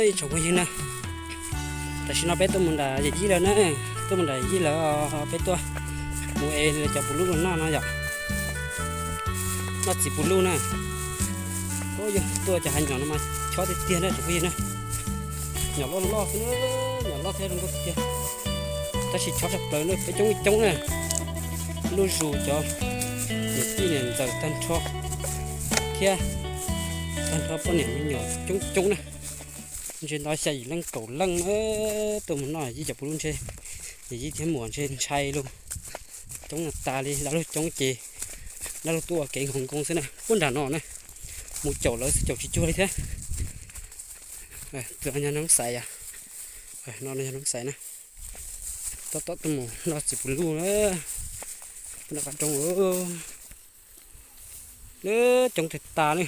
Ib tsoom phooj ywg na, tam sim no peb tuaj mus nram yawm yij lawv na, tuaj mus nram yawm yij lawv, peb tuaj mus es lawv cov puv lub los noj no yom. Noj txiv puv lub na. Yog tuaj cov hav nyom no mas chob tiag tiag na tsoom phooj ywg na. Nyom loj loj xwb na, nyom loj thiab zoo nkauj tiag tiag. Tab sis chob tshaj plaws na, peb coob ib coob na. Lub zus cov niam tij niam ntxawm tag nrho thiab tag nrho poj niam me nyuam coob coob na. Ntshe ntau xya yim leej kaum leej na, tuaj mus noj yij cov puv lub ntshe, yawm yij thiab muam ntshe ntshai lug. Coob tas li, dab laug coob ces dab laug tuaj ua kev nkoos nkoos xwb na. Puag nram no na, mus caum lawv xwb caum tsis cuag li thiab. Tus no yog Noob Xais, no yog Noob Xais na. Tob tob tuaj mus noj txiv puv lub na, nram qab roob. Lawv coob tag tas li.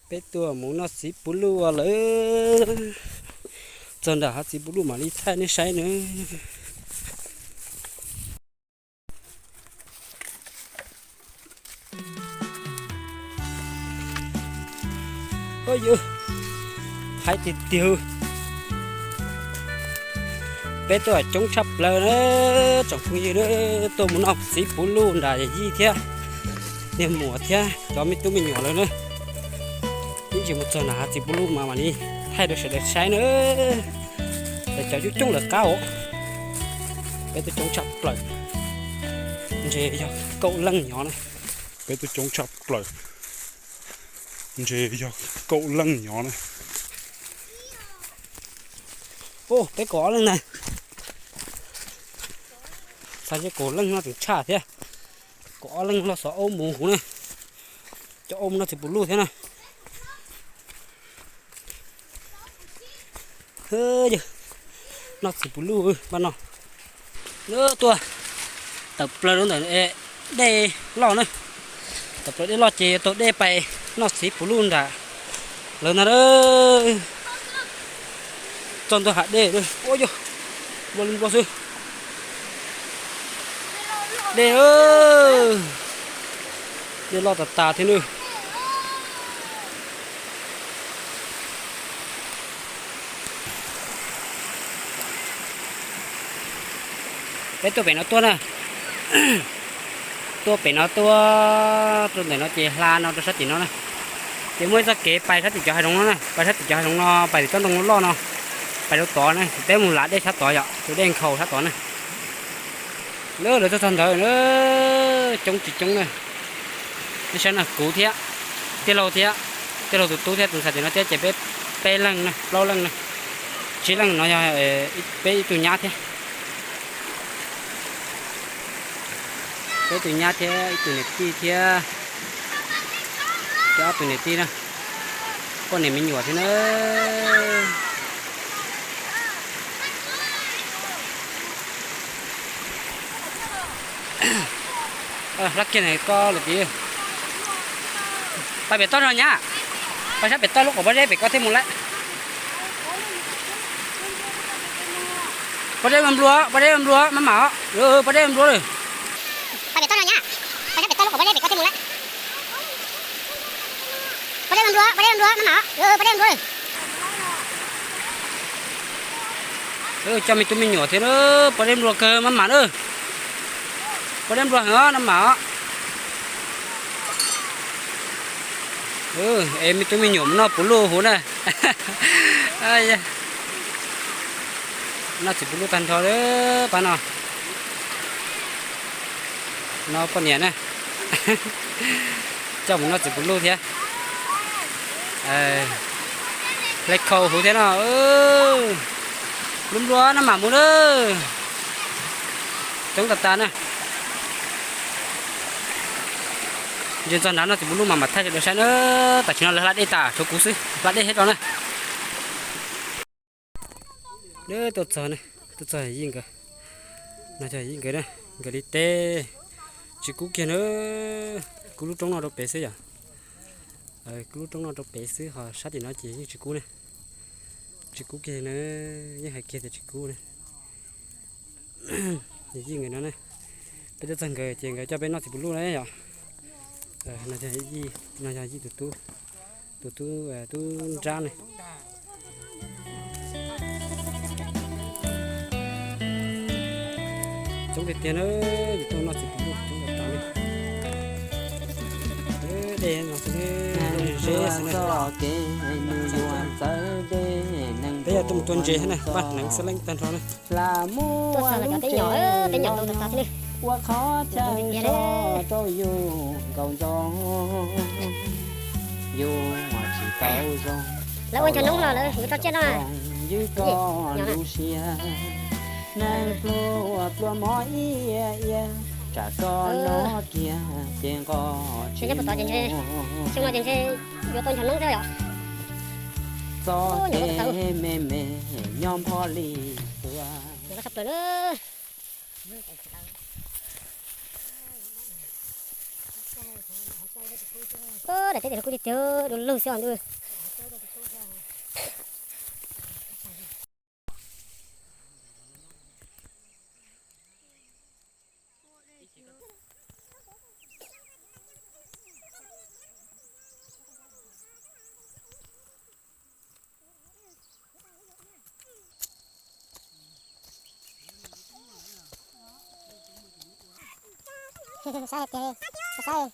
Peb tuaj mus noj txiv puv lub lawm, txog nram hav txiv puv lub mam li thaij nej saib na. Yog, hais tiag tiag, peb tuaj coob tshaj plaws na, tsoom phooj ywg na, tuaj mus noj txiv puv lub nram yawm yij thiab niag muam thiab cov me tub me nyuam lawm na. Ib ntsis mus txog nram hav txiv puv lub mas mam li thaij rau sawv daws saib na. Lawv cov coob coob lawv qab os. Peb tuaj coob tshaj plaws, ntshe yog kaum leej nyob na. Peb tuaj coob tshaj plaws, ntshe yog kaum leej nyob na. Peb kaum ob leej na. Xav ntshe kaum leej no tseem tshaj thiab. Kaum ob leej los xov aub mus huv na. Cov aub mus noj txiv puv lub thiab na. Noj txiv puv lub pab no. Tuaj tawm plaws rau ntawm dej loj na. Tawm plaws dej loj ces yuav taug dej pais noj txiv puv lub nram lawv ntag. Txog ntua hav dej, ua yog nplua li nplua xwb. Dej, dej loj tas tas thiab nawb. Peb tuaj pem no tuaj na. Tuaj pem no tuaj rau ntawm no ces hla no rau sab tim no na. Ces muaj ib txoj kev pais sab tim cov hav zoov no na, pais sab tim cov hav zoov no pais tim tsob ntoo loj no, pais rau tod na, peb mus lav dej sab tod yom, tus dej nkhaus sab tod na. Lawv lawv tuaj txog ntawd na, coob tsis coob na. Nej saib no, kuv thiab tij laug thiab, tij laug tus tub thiab tus ntxhais tim no thiab ces peb peb leeg na, plaub leej na, tsib leej no yog peb ib tug nyab thiab. Peb tus nyab thiab ib tug niam tij thiab, thiab ob tug niam tij na, poj niam me nyuam thiab na. Lab kiag na koj lawm tiag. Pais pem toj no nyab, pais sab pem toj lub qaum pob zeb pem koj thiaj mus lawm. Pob zeb nplua, pob zeb nplua maj mam os, pob zeb nplua lawm. Pais pem toj no nyab, pais sab pem toj lub qaum pob zeb pem koj thiaj mus lawm. Pob zeb nplua, pob zeb nplua maj mam os, pob zeb nplua lawm. Coj me tub me nyuam thiab, pob zeb nplua kawg maj mam na. Pob zeb nplua heev os, maj mam os. Es me tub me nyuam mus noj puv luj huv na. Noj txiv puv luj tag nrho pab no. No poj niam na, coj mus noj txiv puv luj thiab. Hle khau huv thiab no. Nplua nplua maj mam mus na. Coob tas tas na. Ntsia txog nrad noj txiv puv luj mas mam thaij sawv daws saib na. Tam sim no lawv hla dej tas, tshuav kuv xwb hla dej thiab tso na. Tuaj txog, tuaj txog yij nkawd. No yog yij nkawd na, nkawd li teb. Tsis kub kiag na. Kub lub roob no rau pem xwb yom. Kub lub roob no rau pem xwb, ho sab tim no ces yeej tsis kub na. Tsis kub kiag na, yeej hais kiag tias tsis kub na. Yij nkawd no na, peb tuaj txog nkawd ces nkawd coj peb noj txiv puv luj na yom. No yog yij tus tub. Tus tub, tub nrab ne. Coob tiag tiag na, yus tuaj noj txiv pus luj coob tas tas li. Dej no xwb, dej ze xwb na. Peb yog tuaj mus tua ntses thiab na, npaj hneev xab leej tag nrho na. Tuaj txog los cov teb nyom, teb nyom ntau tas tas xwb na. Ua qhov chaw so rau yus nkaus ntxov, yus tsis tau zoo. Lawv ua nchog noob los lawv yuav tso tsiaj no. Ywj koj lub siab, neeg pluag pluag mob ia ia, tsam koj noj kiag ces nqos tsis muaj. Xyoo no ces ntshe yuav tau nchog noob thiab yom. Txoj kev me me nyob npho li tua. Daim teb tias kuj tiag tiag, du lug xwb os ntuj. Saib tiag, saib.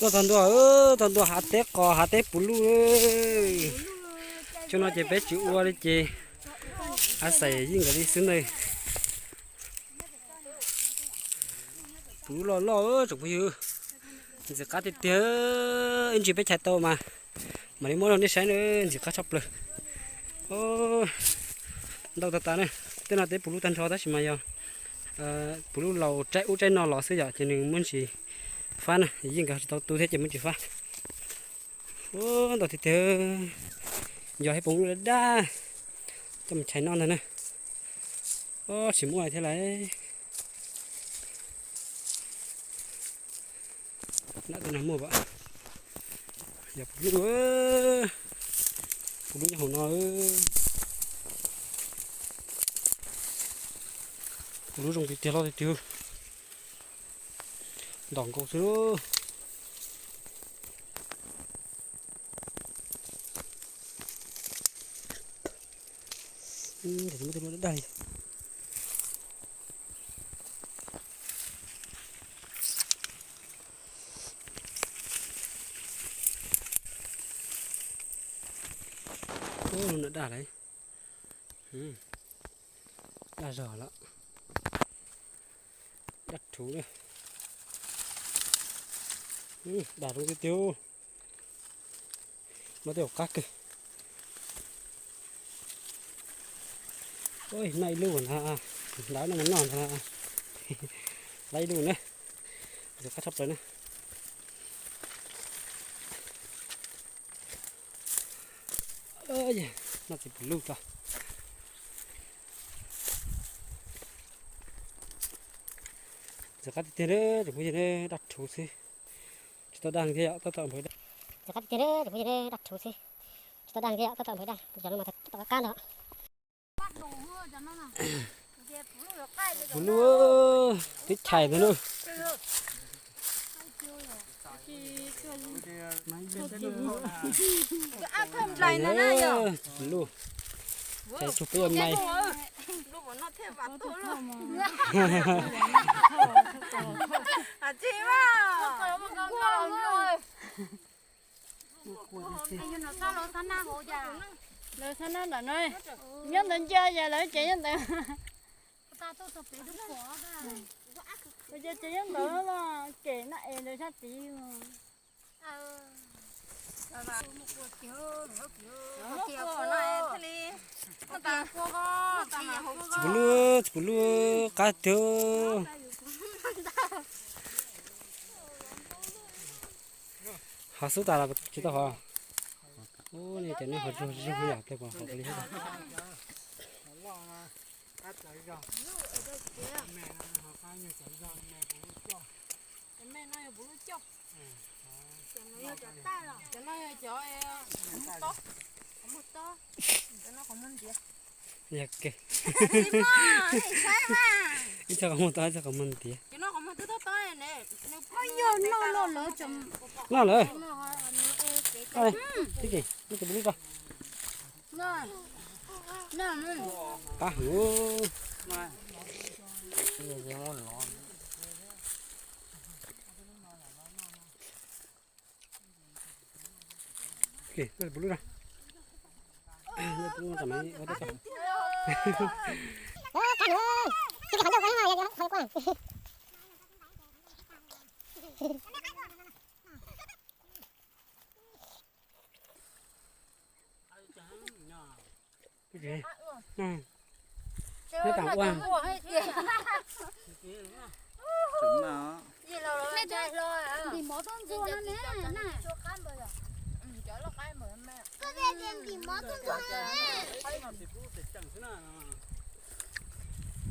Tuaj txog ntua, txog ntua hav teb qos hav teb puv luj. Xyoo no ces peb tsis ua li ces av xais yeej nkaus li xwb ntag. Puv luj loj loj tsoom phooj ywg, ntxim qab tiag tiag. Ib ntsis peb chais tau mas mam li muab rau nej saib na, ntxim qab tshaj plaws. Ntau tas tas na, tej no teb puv luj tag nrho tab sis mas yog puv luj laus tsaib ub tsaib no los xwb yom, ces nws muab ntsis fab na, yeej nkag tsis tau tu thiab ces muab ntsis fab. Ntau tiag tiag, yog hais poom luj daj daj, coj mus chais noj ntag na. Tsis muaj thiab lauj. Nab tej no muaj pam. Yog puv luj, puv luj nyob hauv no. Puv luj zoo tiag tiag loj tiag tiag. Ntom nkaus xwb. Muaj tej lub daj daj li. Ub, lub no daj lauj. Daj zog lawm. Daj rhuv na. Daj rhuv tiag tiag. Muaj tej hauv qab kawg. Noj ib lub na, hlawv no mus noj ntag. Hlawv ib lub na. Tus qab tshaj plaws na. Noj txiv pum luj tso. Ntxim qab tiag tiag, tsoom phooj ywg, daj rhuv xwb. Tsis tau daj thiab yom, tab tom npawg daj. Ntxim qab tiag tiag, tsoom phooj ywg, daj rhuv xwb. Tsis tau daj thiab yom, tab tom npawg daj, cov no mas tab tom qab qab ntag. Pum luj, twb chais ntag na. Pum luj, chais tsug peb ua mais. Lawv xab nab ntawm no, nyob ntawd ntsia ces lawv ces nyob ntawd. Ua cas ces nyob ntawd los ces noj es ntawd sab tid. Txiv pum luj, txiv pum luj qab tiag. Hov xub tas los tsis tau hov. Ub, nej cov no hov zuag zuag yom, tej pom hov li. Yog ke. Ib Txog qhov muag tod, txog qhov muag ntiav. Noj lawm. Tib si, noj tus pus lub rau. Qab heev. Noj tus pus lub rau. Noj tus pus lub rau mas ua tau. Neb tas ua.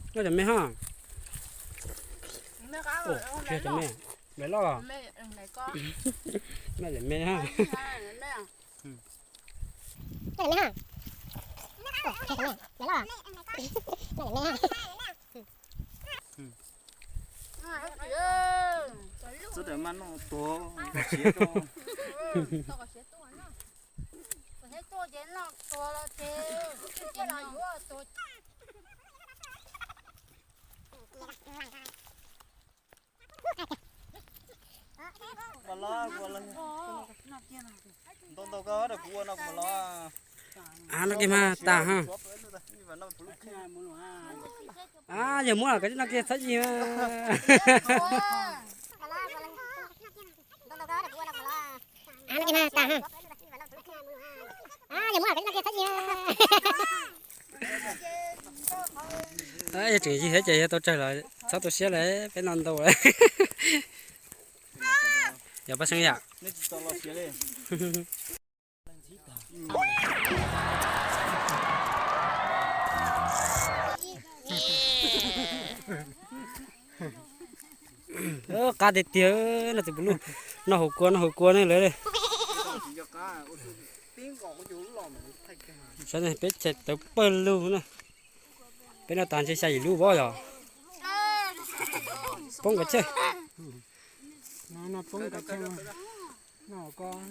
Noj cov me ha. Noj cov me, lawv loj. Noj cov me ha. Noj cov me ha. Noj cov me, lawv loj. Noj cov me ha. Txawm mas noj tuag siav rau. Ntau ntau koj rau kuv ua no kuv los. Noj kiag mas tas ha. Yog muab los koj noj kiag txhob zis mas. Noj kiag mas tas ha. Yog muab los koj noj kiag txhob zis. Yog tseem zis thiab ces yog tau tsawg los txhob tu siab lawm, peb noj ntau lawm. Yog Paj Xeeb yam. Qab tiag tiag, noj tus pus lub, noj hauv kua, noj hauv kua ne lawv. Saib peb txhais tawv pawg lug na. Peb noj tas ntshe xya yim lub vov yog. Poob kav tsij. Noj poob kav tsij, noj koj.